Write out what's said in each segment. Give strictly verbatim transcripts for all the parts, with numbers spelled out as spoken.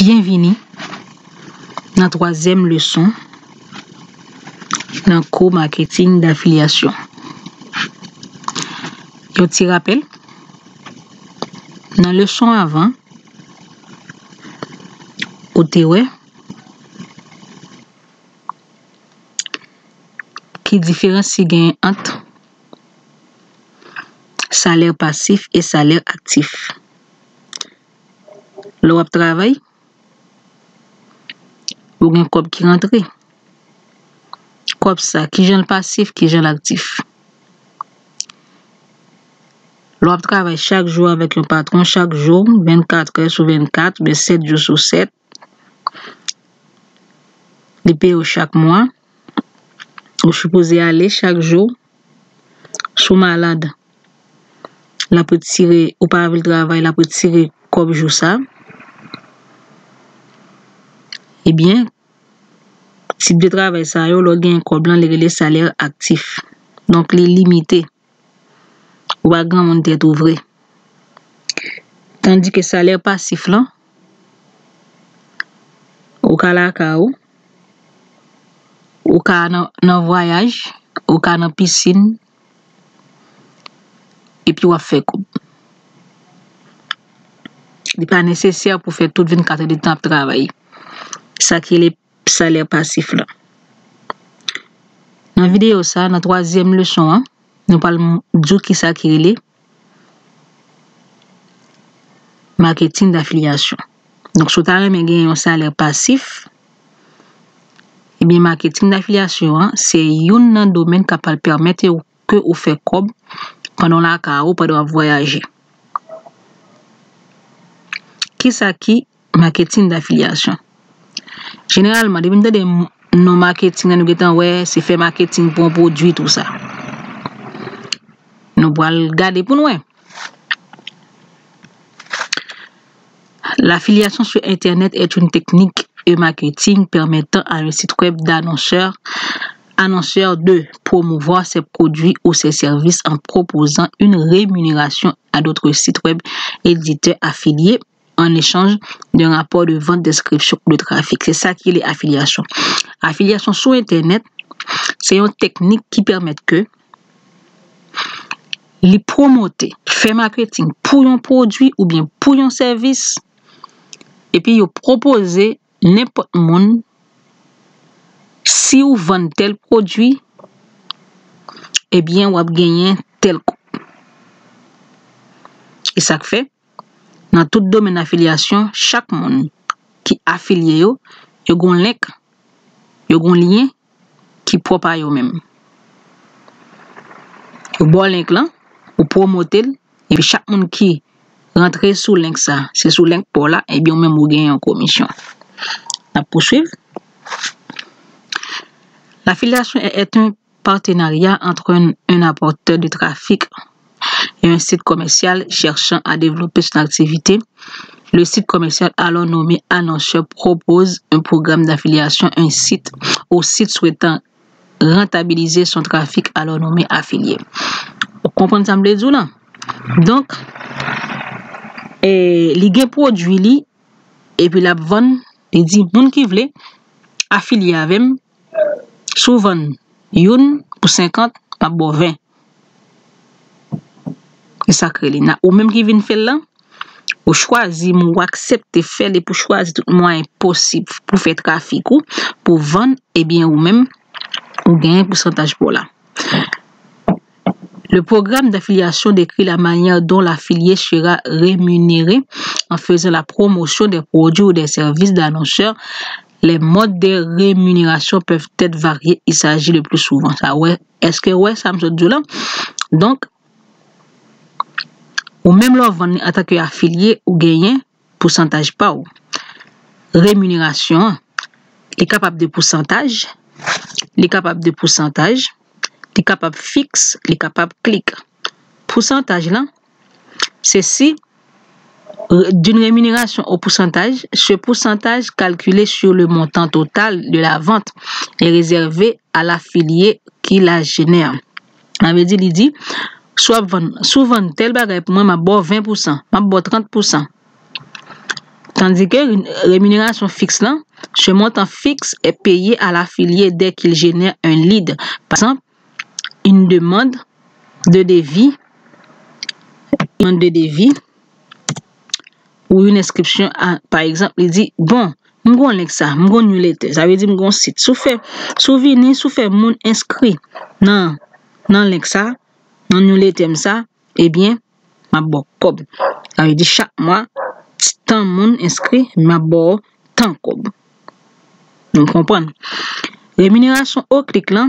Byenvini nan twazyèm leson nan kou maketing dafilyasyon. Yon ti rapèl, nan leson avan, ou te wè ki diferans ki genyen ant salè pasif e salè aktif. Lè w ap travay, ou gen kòb ki rantre. Kòb sa, kijan l pasif, kijan l aktif? Lè w ap travay chak jou avèk yon patwon, chak jou, vennkat è sou vennkat, oubyen sèt jou sou sèt, li peye w chak mwa, ou sipoze ale chak jou, si w malad, l ap retire, ou pa vle travay, l ap retire kòb jou sa. Ebyen, tip de travay sa yo, lè w genyen kòb lan, li rele salè aktif. Donk, li limite. Ou pa granmoun tèt ou vre. Tandike salè pasif lan, ou ka lakay ou, ou ka nan, nan vwayaj, ou ka nan pisin, epi w ap fè kòb. Li pa nesesè pou fè tout vennkat è de tan ap travay. Sa ki rele salè pasif lan. Nan videyo sa, nan twazyèm leson an, nou pral m-, di w kisa ki rele maketing dafilyasyon. Donk, si w ta renmen gen yon salè pasif, ebyen, maketing dafilyasyon an, se youn nan domèn k ap pral pèmèt ou, ke ou fè kòb pandan w lakay ou, pandan w ap vwayaje. Kisa ki maketing dafilyasyon? Jeneralman, depi n tande m-, non maketing la, nou gentan wè se fè maketing pou yon pwodui, tou sa. Nou pral gade pou n wè. L'affiliation sur Internet est une technique de marketing permettant à un site web d'annonceurs, annonceurs de promouvoir ses produits ou ses services en proposant une rémunération à d'autres sites web éditeurs affiliés en échange d'un rapport de vente, d'inscription ou de trafic. Se sa ki rele afilyasyon. Afilyasyon sou entènèt, se yon teknik ki pèmèt ke li pwomote, fè maketing pou yon pwodui oubyen pou yon sèvis, epi yo pwopoze nenpòt moun, si w vann tèl pwodui, ebyen, w ap genyen tèl kòb. E sa k fè, nan tout domèn afilyasyon, chak moun ki afilye yo, yo gon link, yo gon lyen ki pwòp a yo menm. Yo ba w link lan, ou pwomote l, epi chak moun ki rantre sou link sa, se sou link pa w la, ebyen, ou menm ou genyen yon komisyon. N ap pouswiv. L'affiliation est un partenariat entre un, un apporteur de trafic et un site commercial cherchant à développer son activité. Le site commercial alors nommé annonceur propose un programme d'affiliation, un site, au site souhaitant rentabiliser son trafic alors nommé affilié. Ou konprann sa m vle di w lan? Donk, e, li gen pwodui li, epi l ap vann, li di, moun ki vle afilye avè m, si w vann youn pou senkant, m ap ba w ven. Se sa k rele. Na, ou menm ki vin fè l lan, ou chwazi, men w aksepte fè l epi w chwazi tout mwayen posib pou fè trafik ou, pou vann, ebyen, ou menm, ou genyen pousantaj pa w la. Le programme d'affiliation décrit la manière dont l'affilié sera rémunéré en faisant la promotion des produits ou des services d'annonceurs. Les modes de rémunération peuvent être variés. Il s'agit le plus souvent. Sa, wè, èske w wè sa m sot di w lan? Donk, ou menm lè w vann li antanke afilye, ou genyen pousantaj pa w. Reminerasyon an, li kapab de pousantaj, li kapab de pousantaj, li kapab fiks, li kapab klik. Pousantaj lan, se si, d'une rémunération au pourcentage, ce pourcentage calculé sur le montant total de la vente est réservé à l'affilié qui la génère. Sa vle di, li di, si w ap vann, si w vann tèl bagay pou mwen, m ap ba w ven pousan, m ap ba w trant pousan. Tandis que rémunération fixe là, ce montant fixe est payé à l'affilié dès qu'il génère un lead. Par exemple, une demande de devis, une demande de devis ou une inscription à, par exemple, il dit, bon, m gon link sa, m gon newsletter, sa vle di m gon sit. Si w fè, si w vini, si w fè moun enskri nan, nan link sa, nan newsletter m sa, ebyen, m ap ba w kòb. Sa vle di chak mwa, tan moun enskri, m ap ba w tan kòb. Nou konprann. Rémunération au clic là,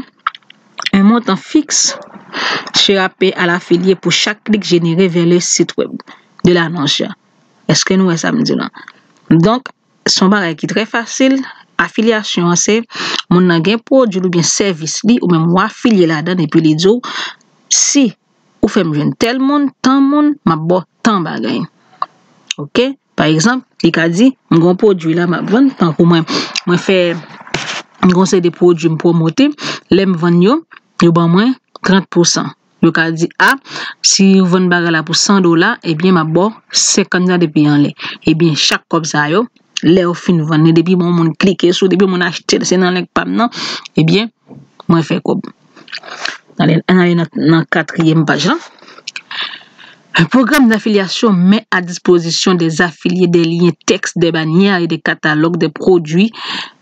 un montant fixe sera payé à l'affilié pour chaque clic généré vers le site web de l'annonceur. Èske nou wè sa m di la? Donk, se yon bagay ki trè fasil. Afilyasyon an se moun nan gen pwodui l oubyen sèvis li, ou menm w afilye ladan l, epi li di w, si ou fè m jwenn tèl moun, tan moun, m ap ba w tan bagay. Oke? Pa egzanp, li ka di, m gon pwodui la m ap vann, tankou mwen, mwen fè, m gon seri de pwodui m pwomote, lè m vann yo, yo ban mwen trant pousan. Yo ka di, a, si ou vann bagay la pou san dola, ebyen, m ap ba w senkant dola depi anlè. Ebyen, chak kòb sa yo, lè yo fin vann li, depi bon moun klike sou, depi moun achte l, se nan link pa m nan, ebyen, mwen fè kòb. Ann ale, ann ale nan, nan katriyèm paj lan. Un programme d'affiliation met à disposition des affiliés des liens textes, des bannières et des catalogues des produits.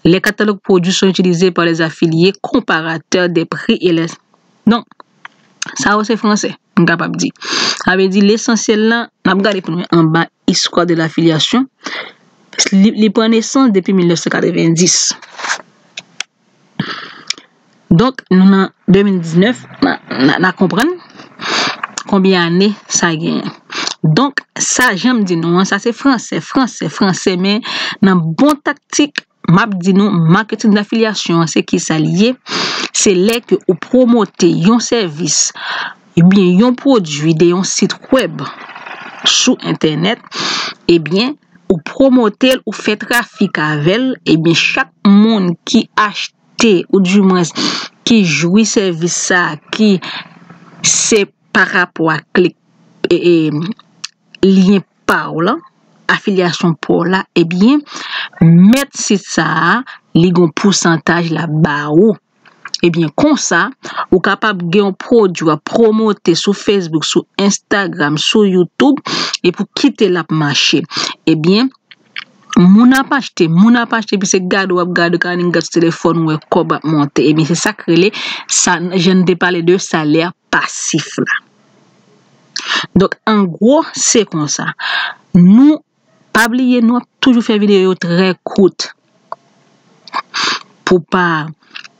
Les catalogues produits sont utilisés par les affiliés, comparateurs des prix et les... Donk, sa yo se franse, m kapab di. Sa vle di, lesansyèl la, n ap gade pou nou anba Histoire de l'affiliation. Li, li pran nesans depi mil nèf san katrevenndis. Donk, nou nan de mil diznèf, n a, n a, n a konprann konbyen ane sa genyen. Donk, sa jan m di nou an, sa se franse, franse, franse, men nan bon taktik, m ap di nou, maketing d'affiliation an, se kisa l ye? Se lè ke ou pwomote yon sèvis, oubyen yon pwodui de yon sit wèb sou entènèt, ebyen, ou pwomote l, ou fè trafik avè l, ebyen, chak moun ki achte, oudimwens, ki jwi sèvis sa, ki se pa rapò a klik, e, e, lyen pa w lan, afilyasyon pa w la, ebyen, mèt sit sa a, li gon pousantaj l ap ba ou. Ebyen, konsa, ou kapab gen yon pwodui w ap pwomote sou Facebook, sou Instagram, sou YouTube, epi w kite l ap mache. Ebyen, moun ap achte, moun ap achte, epi se gade w ap gade, kaninga sou telefòn, ou wè kòb ap monte. Ebyen, se sa k rele, sa, jan n te pale de salè pasif la. Donk, an gwo, se konsa. Nou, pa bliye, nou ap toujou fè videyo yo trè kout. Pou pa,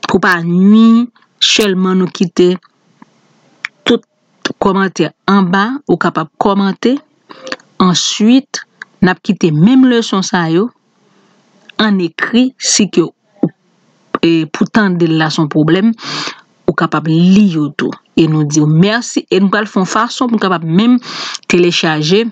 pou pa nwi, sèlman nou kite tout kòmantè anba, ou kapab kòmante. Answit, n ap kite menm leson sa yo an ekri, si ke, e, pou tande l la se yon pwoblèm, ou kapab li yo tou. E nou di w mèsi, e nou pral fè yon fason pou n kapab menm telechaje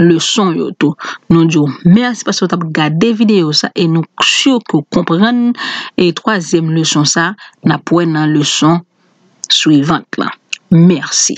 leson yo tou. Nou di w mèsi paske w t ap gade videyo sa, e nou si ke w konprann, e, twazyèm leson sa, n ap wè nan leson swivan la. Mèsi.